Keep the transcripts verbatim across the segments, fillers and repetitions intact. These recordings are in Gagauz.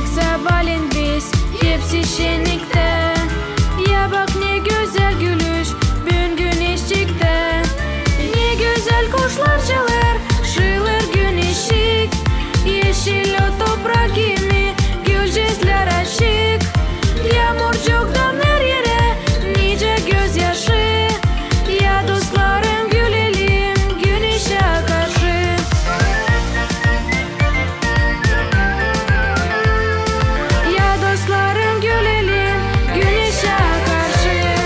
Sabaalän biz hepsi şenniktä. Ya bak, ne gözäl gülüş büün güneşçiktä. Ne gözäl kuşlar çalêr, şıılêr güneşçik. Eşil o toprak kimi, gülcezlär açık. Yaamurcuktan her erä nicä gözyaşı. Ya dostlarım, gülelim güneşä karşı. Ya dostlarım, gülelim güneşä karşı.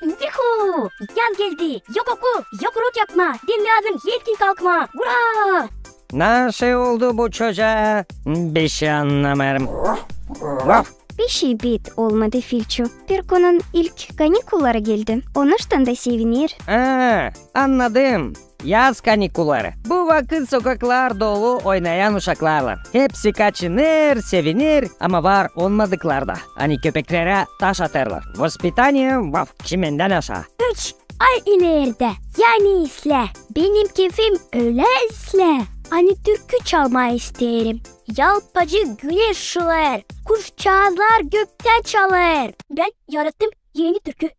Yuhu! Yaz geldi! Yok okul, yok urok yapmaa, bän lääzım erken kalkmaa! Ura! Nasıl oldu bu çocaa? Bişey annamêêrım. Bişey bit olmadı, Filçu. Pirkunun ilk kanikulları geldi. Onuştan da seviner. Aa, annadım. Yaz kanikulları. Bu vakıt sokaklar dolu oynayan uşaklarlan. Hepsi kaçınêr, seviner, ama var olmadıklar da, ani köpeklerä taş atêrlar. Vospitaniye, vaf, çimendän aşaa. Üç ay ileerdä, yani islää. Benim keyfim ölä islää, ani türkü çalmaa isteerim. Yalpacık güneş şılêêr, kuşçaazlar göktä çalêr. Bän yarattım eni türkü.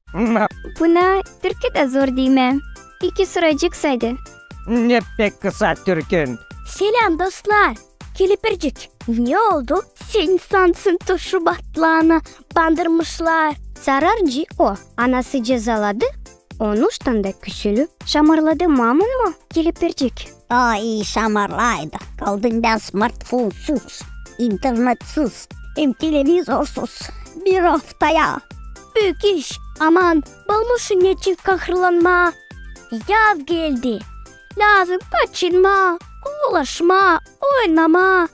Buna türkü dä zor diymää. İki sıracık sade. Ne pek kısa türkün. Seläm, dostlar. Kelepircik, ne oldu? Sän sansın, tuşu batlanı bandırmışlar. Zararcı o, anası cezaladı, onuştan da küsülü. Şamarladı mamun mu, Kelepircik? Ay, şamarlaydı. Kaldım bän smartfonsuz, internetsiz hem televizorsuz bir aftaya. Büük iş, aman, bulmuşsun neçin kahırlanmaa. Yaz geldi. Lääzım kaçınmaa, koolaşmaa, oynamaa.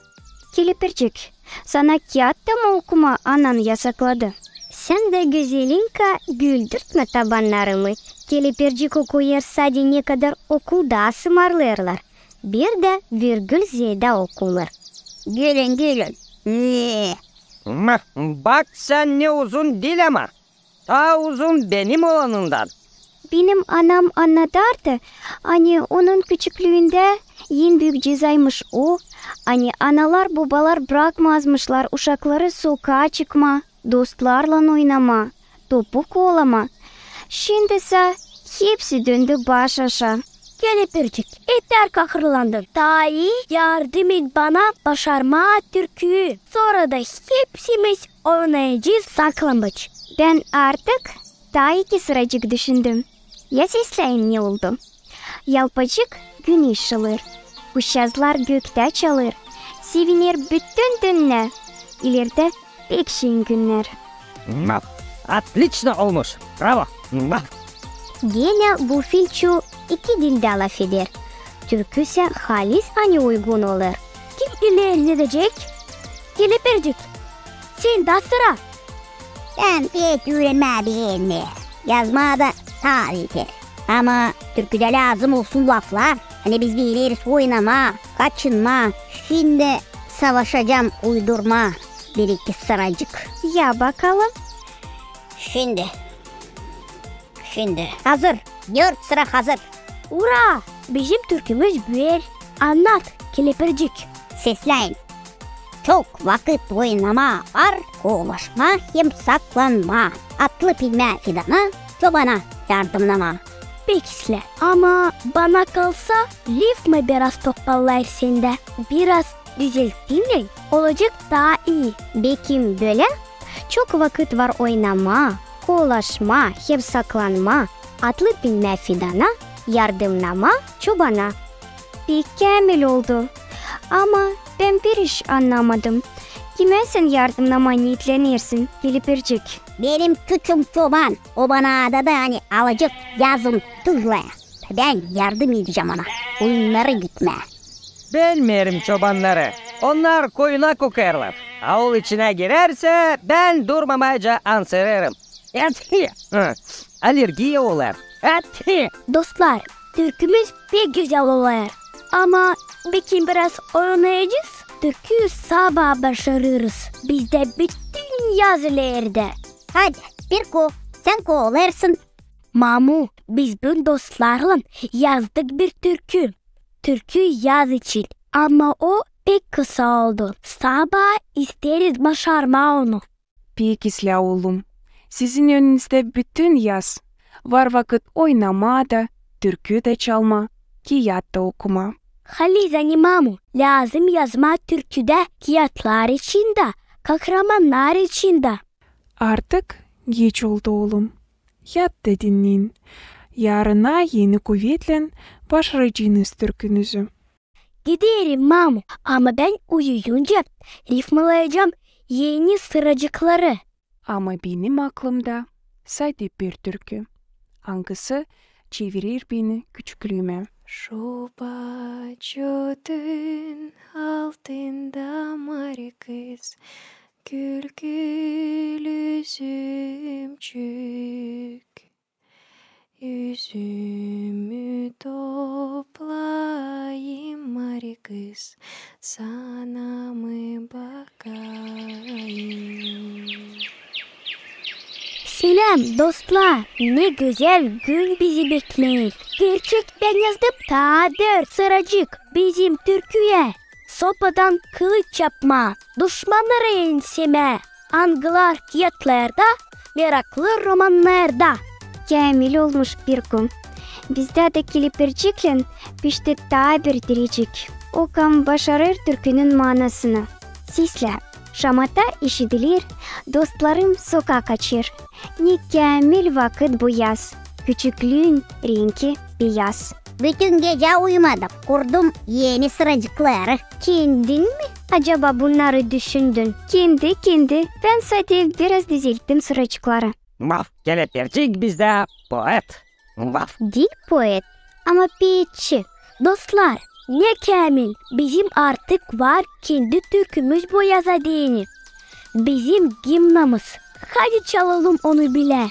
Kelepircik, sana kiyat da mı okumaa anan yasakladı? Sän dä, gözelinka, güldürtmä tabannarımı. Kelepircik okuyêr sade ne kadar okulda sımarlêêrlar. Bir dä virgül zeedä okunêr. Gülün, gülün. Ee. Mah, bak sän, ne uzun dil ama. Taa uzun benim olanımdan. Benim anam annadardı, ani onun küçüklüündä en büük cezaymış o, ani analar-bobalar brakmazmışlar uşakları sokaa çıkmaa, dostlarlan oynamaa, topu koolamaa. Şindi sä hepsi döndü baş aşaa. Kelepircik, etär kahırlandın. Taa ii yardım et bana başarmaa türküyü. Sora da hepsimiz oynayacez saklambaç. Bän artık taa iki sıracık düşündüm. Ya sesläyin ne oldu? Yalpacık güneş şılêêr. Kuşçaazlar göktä çalêr. Seviner bütün dünnä. İlerdä pek şen günnär. Maf, otliçno olmuş. Bravo. Maf. Genä bu Filçu iki dildä lafeder. Türkü sä halis ani uygun olêr. Kim ileri gidecek? Kelepircik, sendä sıra. Bän pek üürenmää beenmeerim. Yazmaa da taa beter. Ama türküdä lääzım olsun laflar, ani biz beeneriz oynamaa, kaçınmaa. Şindi savaşacam uydurmaa bir-iki sıracık. Ya bakalım. Şindi. Şindi. Hazır. Dört sıra hazır. Ura! Bizim türkümüz büül. Annat, Kelepircik. Sesläyin. Çok vakıt oynamaa var, koolaşmaa hem saklanmaa. Atlı bilmää fidana, çobana yardımnamaa. Pek islää. Ama bana kalsa, ritmi biraz topallayın sendä. Biraz düzelteyim, olacek taa ii. Bekim bölä? Çok vakıt var oynamaa, koolaşmaa hem saklanmaa, atlı bilmää fidana, yardımnamaa çobana. Pek käämil oldu. Ama bän bir iş annamadım. Kimä sän yardımnamaa niitlenersin, Kelepircik? Benim küçüm çoban, o bana adadı, ani alacek yazın tırnaa. Bän yardım edecäm ona oyunnara gitmää. Beemeerim çobannarı. Onnar koyuna kokêrlar. Aul içinä girärsä, bän durmamayca ansırêrım. Etki! Hı. Allergiya olêr. Etki! Dostlar, türkümüz pek gözäl olêr. Ama bekim biraz oynayacez, türküyü sabaa başarırız. Bizdä bütün yaz ilerdä. Hadi, Pirku, sän koolêrsın. Mamu, biz büün dostlarlan yazdık bir türkü. Türkü yaz için. Ama o pek kısa oldu. Sabaa isteeriz başarmaa onu. Pek islää, oolum. Sizin önünüzdä bütün yaz. Var vakıt oynamaa da, türkü dä çalmaa, kiyat ta okumaa. Halizdän, mamu, lääzım yazmaa türküdä kiyatlar için dä, kahramannar için dä. Artık geç oldu, oolum. Yat da dinnän. Yarına eni kuvetlän başaracenız türkünüzü. Giderim, mamu, ama bän uyuyunca rifmalayacam eni sıracıkları. Ama benim aklımda sade bir türkü, angısı çevirir beni küçüklüümä. Şubat çötün altında mari kız, kül-kül üzümcük. Üzümü toplayım, mari kız, sana mı bakayım. Seläm, dostlar! Ne gözäl gün bizi bekleer. Gerçek, bän yazdım taa bir sıracık bizim türküyä. Sopadan kılıç yapmaa, duşmannarı ensemää, angılar kiyatlarda, meraklı romannarda. Käämil olmuş bir gün. Bizdä dä kelepirciklän pişti taa bir direcik. O kam başarêr türkünün maanasını. Seslä, şamata işidiler, dostlarım sokaa kaçêr. Ne käämil vakıt bu yaz, küçüklüün renki beyaz. Bütün gecä uyumadım, kurdum eni sıracıkları. Kendin mi acaba bunnarı düşündün? Kendi, kendi. Bän sade biraz dizelttim sıracıkları. Vaf, kelepircik bizdä poet. Vaf. Diil poet, ama peetçi. Dostlar, ne käämil, bizim artık var kendi türkümüz bu yaza deyni. Bizim gimnamız. Hadi çalalım onu bilä.